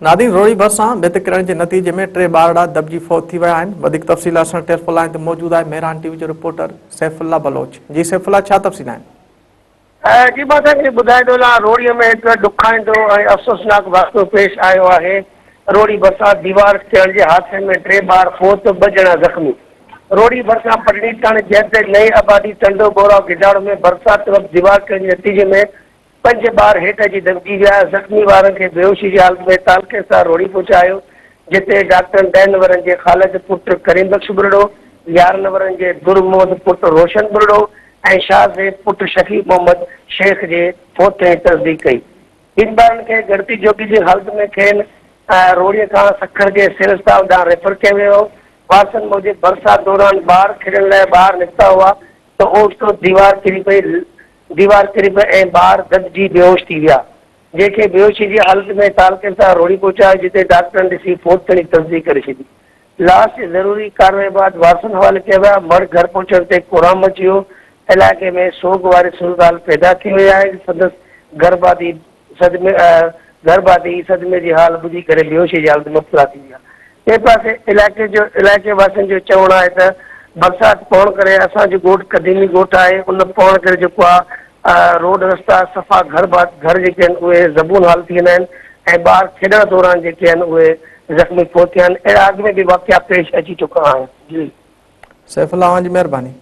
نادين روهڙي ڀرسان ڀت ڪرڻ جي نتيجي ۾ ٽي ٻارڙا دٻجي فوت ٿي ويا آهن. وڌيڪ تفصيل اسان ٽيليفون لائين تي موجود آهي مهراڻ ٽي وي جو رپورٽر سيف الله بلوچ. جي سيف الله ڇا تفصيل آهن؟ جي مان توهان کي ٻڌائي ٿو هلان روهڙي ۾ هڪ ڏکائيندو ۽ افسوسناڪ واقعو پيش آيو آهي. روهڙي ڀرسان ديوار ڪرڻ جي حادثي ۾ ٽي ٻار فوت ٻه ڄڻا زخمي. روهڙي ڀرسان پٽڙي ٿاڻي جي حد نئين آبادي ٽنڊو ٻوراء گداڙو ۾ برسات سبب ديوار ڪرڻ جي نتيجي ۾ پنج ٻار هيٺ اچي دٻجي ويا، زخمي ٻارن کي بيهوشي جي حالت ۾ تعلقي اسپتال روهڙي پهچايو، جتي ڊاڪٽرن ڏهن ورهين جي خالد پٽ ڪريم بخش ٻرڙو، 11 ورهين جي در محمد پٽ روشن ٻرڙو ۽ شاهه زيب پٽ شفيع محمد شيخ جي فوت ٿيڻ جي تصديق ڪئي. ٻن ٻارن کي ڳڻتي جوڳي جي حالت ۾ کين روهڙي کان سکر جي سول اسپتال ڏانهن ريفر ڪيو ويو. وارثن موجب برسات دوران ٻار کيڏڻ لاء ٻاهر نڪتا هئا ته اوچتو ديوار ڪري پئي، ديوار ڪري پئي ۽ ٻار دٻجي بيهوش ٿي ويا، جنهن کي بيهوشي جي حالت ۾ تعلقي اسپتال روهڙي پهچايو، جتي ڊاڪٽرن ڏسي فوت ٿيڻ جي تصديق ڪري ڇڏي. لاش ضروري ڪارروائي بعد وارثن حوالي ڪيا ويا، مڙهه گهر پهچڻ تي ڪهرام مچي ويو، علائقي ۾ سوڳ واري صورتحال پيدا ٿي وئي آهي، سندس گهرڀاتي صدمي گهرڀاتي صدمي جي حال ٻڌي ڪري بيهوشي جي حالت ۾ مبتلا ٿي ويا. ٻئي پاسي علائقي جو علائقي واسين جو چوڻ آهي ته برسات پوڻ ڪري اسان جو ڳوٺ قديمي ڳوٺ آهي ان پوڻ ڪري جيڪو آ روڊ رستا صفا گهر ڀات گهر جيڪي آهن اهي زبون حال ٿي ويندا آهن ۽ ٻار کيڏڻ دوران جيڪي آهن اهي زخمي فوت ٿيا آهن اهڙا اڳ ۾ به واقعا پيش اچي چڪا آهن جي. سيف الله اوهان جي مهرباني.